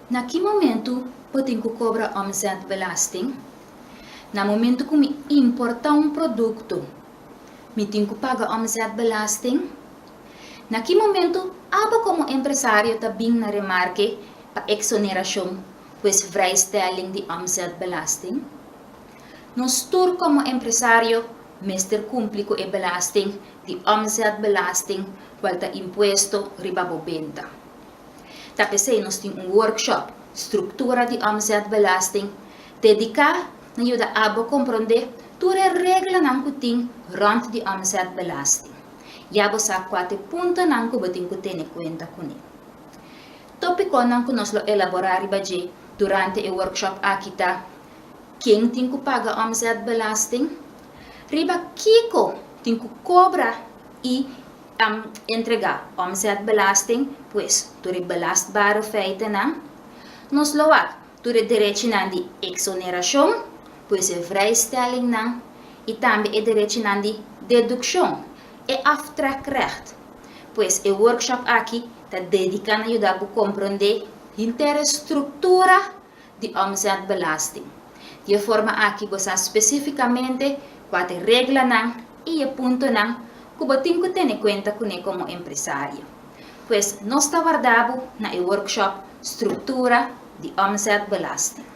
Na ki momentu bo tin ku kobra omzetbelasting? Na momentu ku mi importá un produkto, mi tin ku paga omzetbelasting? Na ki momentu abo komo empresario ta bin na remarke pa eksonerashon, pues vrijstelling di omzetbelasting? Nos tur komo empresario mester kumpli ku e belasting di omzetbelasting kual ta impuesto riba bo benta. Ta p'esei nos tin un workshop Struktura di Omzetbelasting dediká na yuda abo komprondé tur e reglanan ku tin rònt di omzetbelasting. Ya bo sa kua ta e puntonan ku bo tin ku tene kuenta kuné. Tópikonan ku nos lo elaborá riba dje durante e workshop aki ta, Ken tin ku paga omzetbelasting? Riba kiko tin ku kobra i Entregá omzetbelasting, pues tur e belastbare feitennan. Nos lo wak tur e derechinan di eksonerashon, pues e vrijstellingnan, i tambe e derechinan di dedukshon, e aftrekrecht. Pues e workshop aki ta dediká na yuda bo komprondé henter e struktura di omzetbelasting. Di e forma aki bo sa spesífikamente kua ta e reglanan i e puntonan ku bo tin ku tene kuenta kuné komo empresario. Pues nos ta warda bo na e workshop Struktura di Omzetbelasting.